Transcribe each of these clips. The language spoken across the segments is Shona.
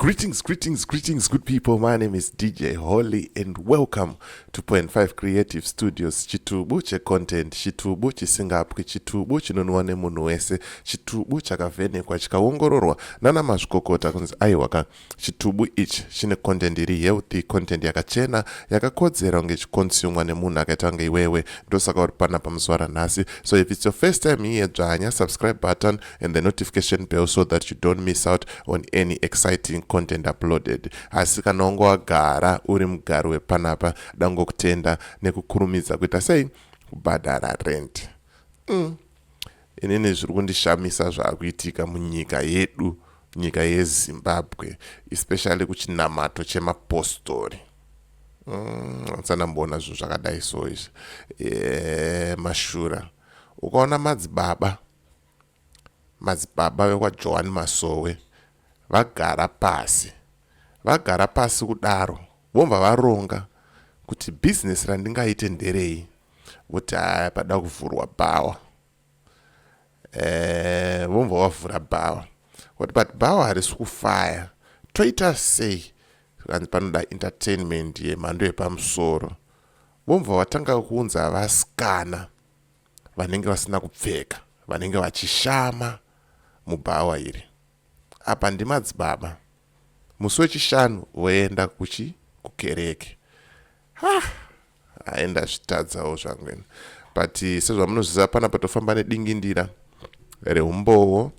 Greetings, greetings, greetings, good people. My name is DJ Holly and welcome to Point 5 Creative Studios. Chitubu checontent, chitubu chisingapwi, chitubu chinonwa nemunhu wese, chitubu chakavhenekwa chikaongororwa nana mazvikokota kunzi aiwa ka chitubu ichi chine content iri healthy, content yakachena, yakakodzera kunge ichiconsumwa nemunhu akaita kunge iwewe. Ndosaka uri panapa muzuva ranhasi. So if it's your first time here, dzvanya subscribe button and the notification bell so that you don't miss out on any exciting content uploaded. Asi kana wanga wagara uri mugari wepanapa, dangokutenda nekukurumidza kuita sei kubhadhara rent. Inini zviri kundishamisa zvaakuitika munyika yedu, nyika yeZimbabwe, especially kuchinamato chemapostori. Handisandamboona zvinhu zvakadai so izvi. Mashura ukaona madzibaba vekwaJohani Masowe vagara pasi, vagara pasi kudaro, vobva varonga kuti bhizinesi randingaite nderei. Voti haya, pada kuvhurwa bhawa. Vobva vavhura bhawa, voti but bhawa harisi kufaya, toita sei? Kanzi panoda entertainment yemhando yepamusoro. Vobva vatanga kuunza vasikana vanenge vasina kupfeka, vanenge vachishama mubhawa iri. Apa ndimadzibaba, musi wechishanu voenda kuchi kukereke. Ha, haenda zvitadzawo zvangu ini, but sezvamunoziva, panapa tofamba nedingindira reumbowo.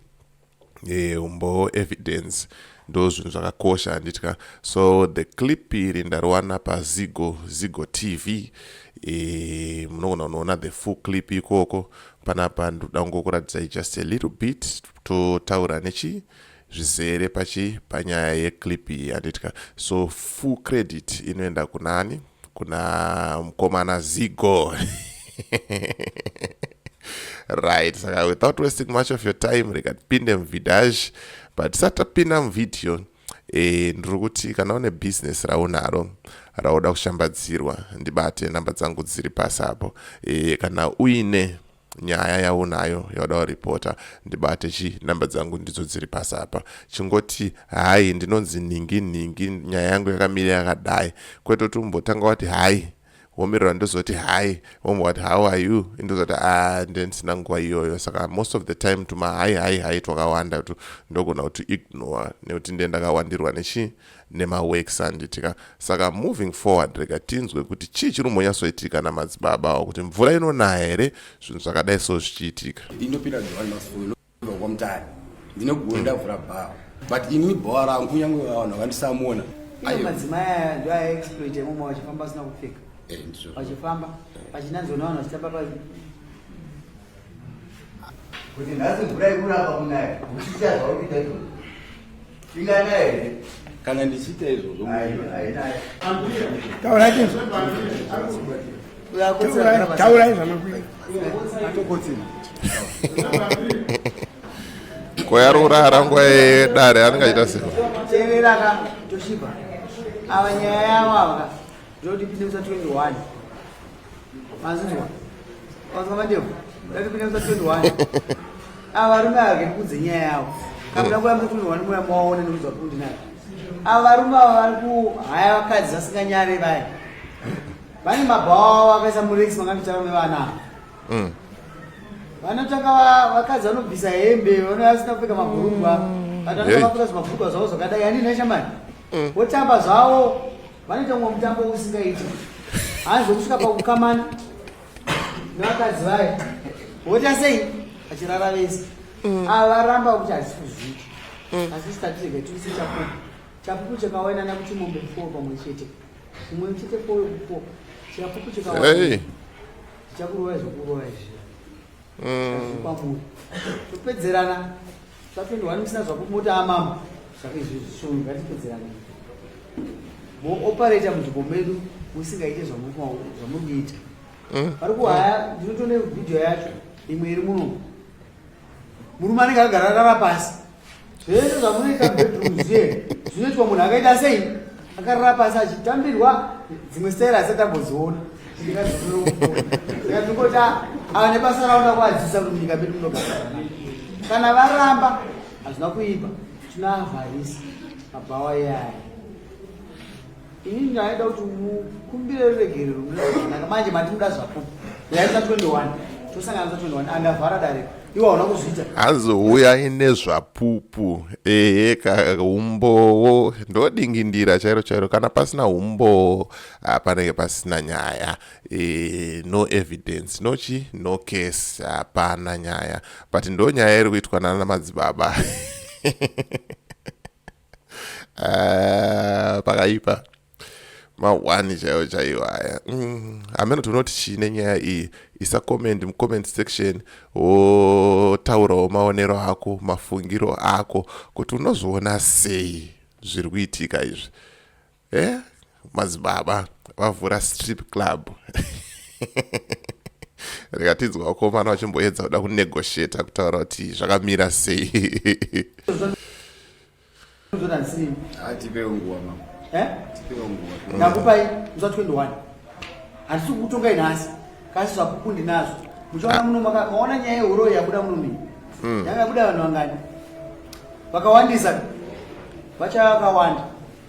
Umbowo, evidence, ndo zvinhu zvakakosha, handitya? So the clip iri ndariwana paZigo, Zigo TV. Munogona kunoona the full clip ikoko. Panapa ndoda kungokuratidzai just a little bit, totaura nechi zvizere pachi panyaya yeclip iyi, handitya? So full credit inoenda kunani? Kuna mukomana Zigo, right? Saka without wasting much of your time, rega tipinde muvidhage. But tisati tapinda muvhidhiyo, ndiri kuti kana une bhizinesi raunaro rauda kushambadzirwa, ndibate, namba dzangu dziri pasi apo. Kana uine nyaya yaunayo yauda kuripota, ndibate chi namba dzangu ndidzo dziri pasi apa. Chingoti, "Hai, ndinonzi nhingi nhingi, nyaya yangu yakamira yakadai," kwete kuti umbotanga wati hai, womirira ndozoti hi, wombowati "How are you?" Indozoti a ndendisina nguva iyoyo. Saka most of the time tuma "hi, hi, hi" twakawanda tu ndogona kuti ignore nekuti ndiye ndakawandirwa nechi nemaworks, handitika? Saka moving forward, rega tinzwe kuti chii chiri kumbonyatsoitika namadzibaba avo, kuti mvura inonaya here zvinhu zvakadai so zvichiitika. Indopinda Johani Masowe, inobva kwaMutare. Ndinogona ndavhura bhawa, but ini bhawa rangu, kunyange vanhu vandisamona. Iyo madzimai aya ndo aexploita imomo, vachifamba vasina kupfeka, vachifamba vachinanzwa nevanhu vachitamba pa Kuti nhasi mvura ikuramba kunaya, uchiita zvauri kuita izvozvo, inganaya here? Kana ndichiita izvozvo. Hainaya. Taurai tinzwe. Taurai zvamakuita. Atokotsina. Koyari kurara nguva yedare, anenge achiita sei? Teerera ka, Toshiba. Ava nyaya yavo ava ka, ndinoti pinde musa 21. Manzinzwa? Wanzwa mandevu? Ndati pinde musa 21. Ava varume ava kekudze nyaya yavo. Kamuda kuya musa 21, muya mawaona nekuzwa kundi nayo. Ava varume ava vari kuhaya vakadzi vasinganyare vaya. Vane mabhawa avo akaisa murex makanditaura nevana ava. Vanotanga vakadzi vanobvisa hembe, vanouya vasina kupfeka mabhurugwa, vatananga vapfeka zvimabhurugwa zvavo zvakadai ani neshamani, votamba zvavo, vanoita mumwe mutambo usingaiti hanzi kusvika pakukamana nevakadzi vaya, voita sei, vachirara vese. Ava varamba kuti hazisi kuzviita, asi sitatizega tiise chapupu. Chapupu chakawainana kuti mombe four pamwe chete, mumwe chete four four, chapupu chekawaina. Tichakurovai zvokurova izvi kwamuri, topedzerana. Sa21 musina zvapupu, moti amambo. Saka izvi zvisongo, ngatipedzerane. Mooperata munzvimbo medu musingaite zvamuri kuita. Vari kuhaya, ndinotone vhidhiyo yacho imwe iri muno. Murume anenge akagara arara pasi. Zvese zvamunoita mubedroom zviye zvinoitwa munhu akaita sei, akarara pasi achitambirwa. Dzimwe staira asati ambodziona. Saka tingoti ava nebasa raoda kuvadzidzisa kuti munyika medu munogara. Kana varamba, hazvina kuipa, tinoavharisa. Mabhawa iyaya. Ini ndaida kuti mukumbire ruregerero mune manje mati muda zvapupu. Yaita 21. Tosangana 21 andavhara dare. Iwe hauna kuzviita. Hanzi huyai nezvapupu. Ehe ka umbowo ndodingindira chairo chairo kana pasina umbowo panenge pasina nyaya. E, no evidence no chi no case hapana nyaya but ndo nyaya iri kuitwa nana madzibaba. Ah, pakaipa mahwani chaiwo chaiwo aya hameno tinoti chii nenyaya iyi isa comment mucomment section wotaurawo maonero ako mafungiro ako kuti unozviona sei zviri kuitika izvi eh madzibaba vavhura strip club rikatidzwa vakomana vachimboedza kuda kunegotiata kutaura kuti zvakamira sei. Tipewo nguva mama. Eh? Tipewo nguva. Ndakupai musi wa 21. Handisi kukutongai nhasi. Kasi zvapupu ndinazvo. Muchaona muno maona nyaya yehuroyi yabuda muno mini. Yanga yabuda vanhu vangani? Vakawandisa. Vachava vakawanda.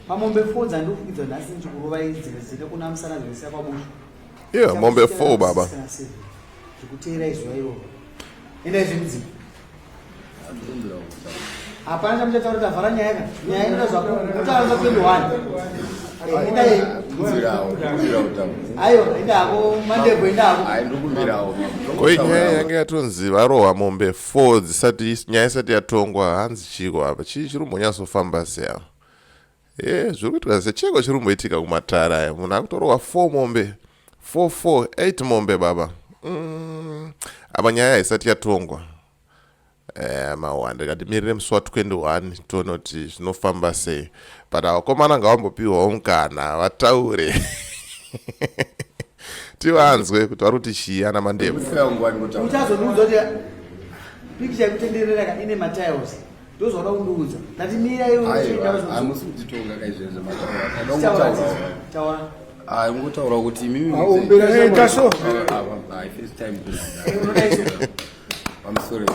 Pamombe 4 dzandikufukidzwa nhasi ndichikurova idzi dzine kuna musana dzinosiya kwabushu. Yeah, mombe 4 baba. Zvikuteera izuva iroro. Endai zvemudzimu. Hapana chamuchataura tavhara nyaya ka. Nyaya inoda zvapo. Mutaura za 21. Endai. Aiwa, endako mandebvu endako. Ai ndokumbirawo. Koi nyaya yange yatonzi varohwa mombe 4 dzisati nyaya isati yatongwa hanzi chiko apa chii chiri kumbonyatsofamba sei apa e zviri kuitika sechiko chiri kumboitika kumatara aya munhu akutorohwa 4 mombe 4 4 8 mombe baba apa nyaya haisati yatongwa mawanda ndikatimirire musi wa21 tione kuti zvinofamba sei but vakomana ngavambopiwawo mukana vataure tivanzwe kuti vari kuti chii ana mandebvu. Uchazondiudza kuti pikicha yekutenderera ka ine matiles ndozvauda kundiudza ndati mira iwe. Hamusi kutitonga kaizvezvo. Taura taura. Ngotaura kuti imimi Taso. First time Unoda iso. Pamusoro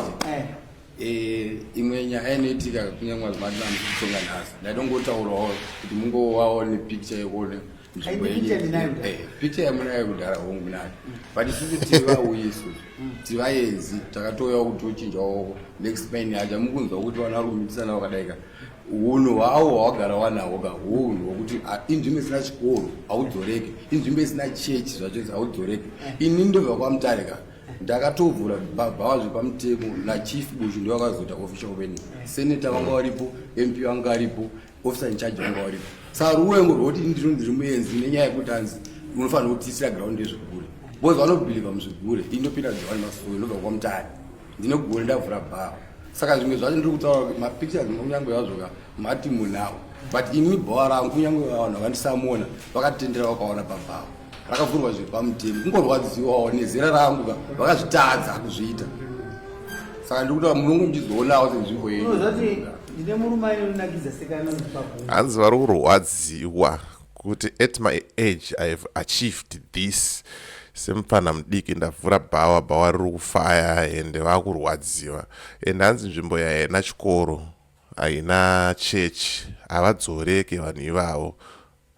imwe nyaya inoitika kunyange mazimati kutonga nhasi ndaidongotaurawo kuti mungowawo nepicture yekuone nzvimbo. Ai, picture ndinayo kudhara. Picture yamunayo kudhara hongu munayo, but isusu tiri vauyi, isusu tiri vaenzi, takatouyawo kuti tochinjawo next mine yacho. Mukunzwa kuti vana vari kumitisana vakadaika unhu hwavo hwawagara wanahwo ka hunhu hwokuti inzvimbo isina chikoro haudzoreki, inzvimbo isina chechi zvacho haudzoreki. Ini ndobva kwaMutare ka, ndakatovhura bhawa zvepamutemo naChief Bushu, ndo vakazoita official opening. Senator vanga varipo, MP vanga varipo, officer in charge vanga varipo. Saka ruwengo rwokuti ndino ndiri muenzi nenyaya yekuti hanzi unofanira kutiisira ground yezvigure because vanobhilivha muzvigure. Indopinda Johani Masowe, ndobva kwaMutare, ndine gore ndavhura bhawa. Saka zvimwe zvacho ndiri kutaura mapictures kunyange yazvoka mati munawo, but ini bhawa rangu kunyange vanhu vakandisamona vakatendera vakaona pabhawa rakavhurwa zviri pamutemo. Kungorwadziwawo nezera rangu ka vakazvitadza kuzviita. Saka ndiri kutaura munonge muchizoonawo senzvimbo yenyu. Unoziva kuti ndine murume ainonakidza sekanonzi pabhungu. Hanzi vari kurwadziwa kuti at my age I have achieved this, semupfana mudiki ndavhura bhawa, bhawa riri kufaya ende vakurwadziwa. Ende hanzi nzvimbo yaina chikoro, haina chechi, havadzoreke vanhu ivavo,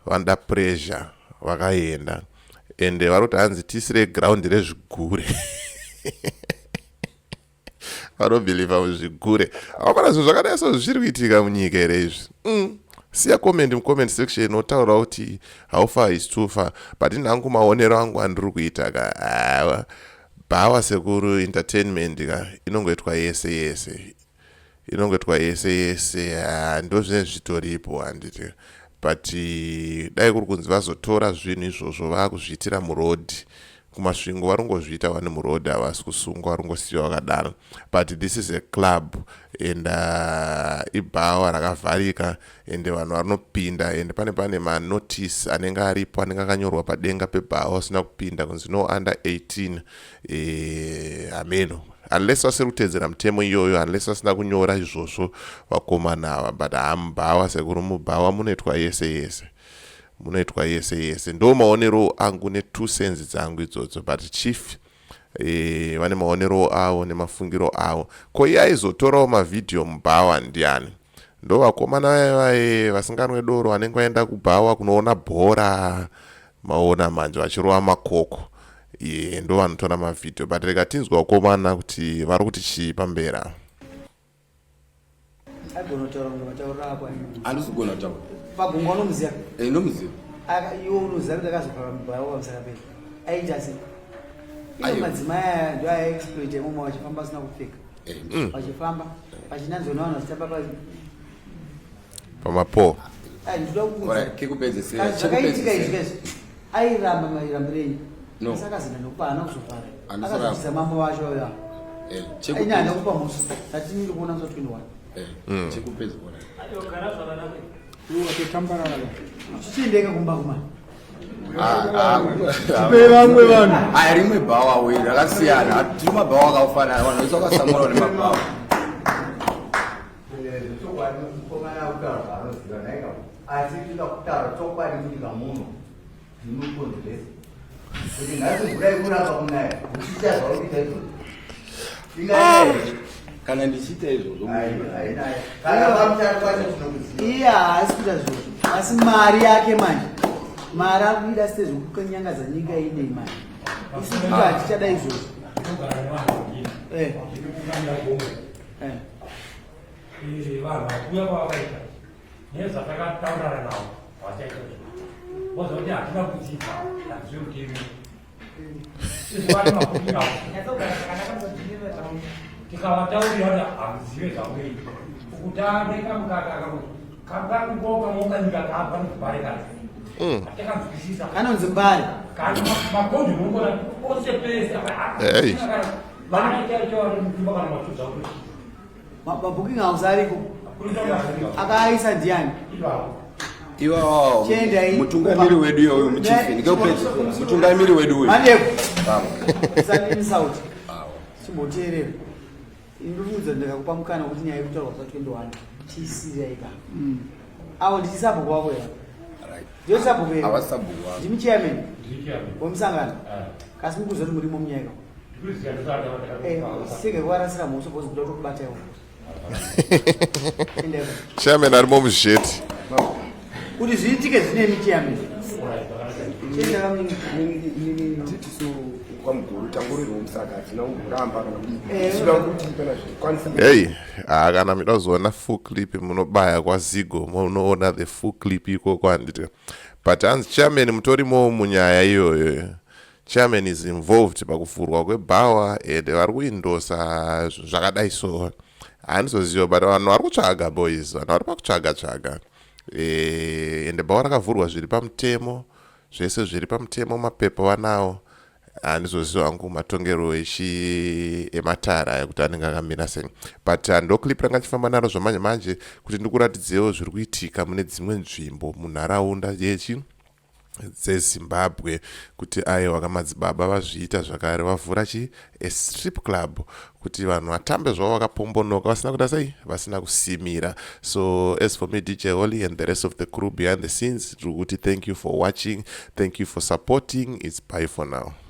vanoda pressure vakaenda. Ende vari kuti hanzi tiisire ground rezvigure, vanobhilivha muzvigure. Hapana zvinhu zvakadai so zvichiri kuitika munyika here izvi? Siya comment mucomment section otaura kuti how far is too far, but inhangu maonero angu andiri kuita ka awa bhawa sekuru entertainment ka inongoitwa yese yese, inongoitwa yese yese, ndo zvinenge zvitoripo handiti? But dai kuri kunzi vazotora zvinhu izvozvo vaakuzviitira murodhi kuMasvingo, vari kungozviita vane murodhi, havasi kusungwa, vari kungosiyiwa vakadaro. But this is a club and ibhawa rakavharika ende vanhu varinopinda ende pane manotice anenge aripo anenge akanyorwa padenga pebhawa usina kupinda kunzi no under 18. Hameno unless vasiri kuteedzera mutemo iyoyo, unless vasina kunyora izvozvo vakomana ava. But hamubhawa sekuru, mubhawa munoitwa yese yese, munoitwa yese yese. Ndo maonero angu ne2 cents dzangu idzodzo, but chief vane maonero avo nemafungiro avo. Ko iye aizotorawo mavhidhiyo mubhawa ndiani? Ndo vakomana vaye vaye vasinganwe doro vanenge vaenda kubhawa kunoona bhora maona manje vachirova makoko ye ndo vanotora mavhidhiyo but rega tinzwa vakomana kuti vari kuti chii pamberi Aigona kutaura kunge matauriro ako aya. Handisi kugona kutaura. Pagunga unomuziva? Eh, ndomuziva. Aka iwe unoziva kuti akazogara mubhawa pamusaka pedu. Aita sei? Iwo Aiwa. madzimai aya ndo aiexploita imomo vachifamba vasina kupfeka. Eh, Vachifamba vachinanzwa nevanhu vachitamba pa pamapo. Ai ndinoda kukuudza. Alright, kekupedzesera. Kana zvakaitika izvi Chekupedzesera. kaizvi airamba mairambirei. No. Asi akazoenda nekupa haana kuzovhara. Handisi kuramba. Akazobvisa mambo vacho ava. Eh, Ini handina chekupedza. kupa mhosva. Ndati ndiri kuona musi wa 21. Eh, chekupedza. Alright. Watotambarara. Chichiendeka kumba kuma. Tipe vamwe vanhu. Aya rimwe bhawa we rakasiyana. Tiri mabhawa akafanana. Vanhu vese vakasamura nemabhawa. Chokwadi mukomana akutaura zvaanoziva nhaika asi tikakutaura chokwadi munyika muno ndinokonzeresa kuti nhasi mvura ikuramba kunaya uchiita zvauri kuita izvozvo inganaya Kana ndichiita izvozvo hainaya kana pamutaro pacho tinokuziva. Iye haasi kuita zvozvo asi mari yake manje mari akuida sezvokukanyangadza nyika inei mari isu kuti hatichada izvozvo. Eh. Eh. Vanhu vakuuya kwavakaita nezvatakataurana navo havachaita izvo voziva kuti hatina kudzidza hatizive mutemo isu vane mabhuku avo tikavataurira kuti hamuzive zvamunoita ukutaneka mukaka kakangoka mokanyika kabva nozibare kana atakanzwisisa Kanonzi mbare. Kana makondi unongona ose pese. Hey. Vana chaicho vari mudzimba kana machudza kuti Mabooking house ariko akaaisa ndiani? Iwawo Chiendai. mutungamiri wedu iyoyo muchifi ndikekupedzisira mutungamiri wedu uyu. Mandevu. Baba. Usandini sauti. Chimboteerera. Ndinoudza ndikakupa mukana wekuti nyaya yekutaurwa kwa 21 tiisire ipa. Avo ndichisabhuku wako here? Right. Ndiyo sabhuku here? Havasabhuku wavo. Ndimi chairman Ndiri wemusangano. Kasi mukuziva kuti murimo munyaya iko? Eh, sige kuvarasira mhosva because kuda kutokubata iwo. Endai. Chairman arimo muzheti. Kuti zviitike zvinemi chairman. Chienda kamunini. Titisu kwamuguru tangorirwa musaka hatina kumboramba kana kudii. Eh. Tichida kuti kana zvikwanisa. Hey, ah, kana muchida kuzoona full clip munobaya kwaZigo munoona the full clip ikoko handiti. But hanzi chairman mutorimo munyaya iyoyo. Chairman is involved pakuvhurwa kwebhawa and vari kuindosa zvakadai so handizoziva but vanhu vari kutsvaga boys vanhu vari pakutsvaga tsvaga ende bhawa rakavhurwa zviri pamutemo zvese zviri pamutemo mapepa vanawo handizoziva hangu matongero echi ematara aya kuti anenge akamira sei but ndo clip ranga chifamba naro zvamanje manje kuti ndikuratidzewo zviri kuitika mune dzimwe nzvimbo munharaunda yechi dzeZimbabwe kuti aiwa kamadzibaba vazviita zvakare vavhura chi a strip club kuti vanhu vatambe zvavo vakapombonoka vasina kuita sei vasina kusimira. So as for me, DJ Holly, and the rest of the crew behind the scenes tiri kuti thank you for watching, thank you for supporting. It's bye for now.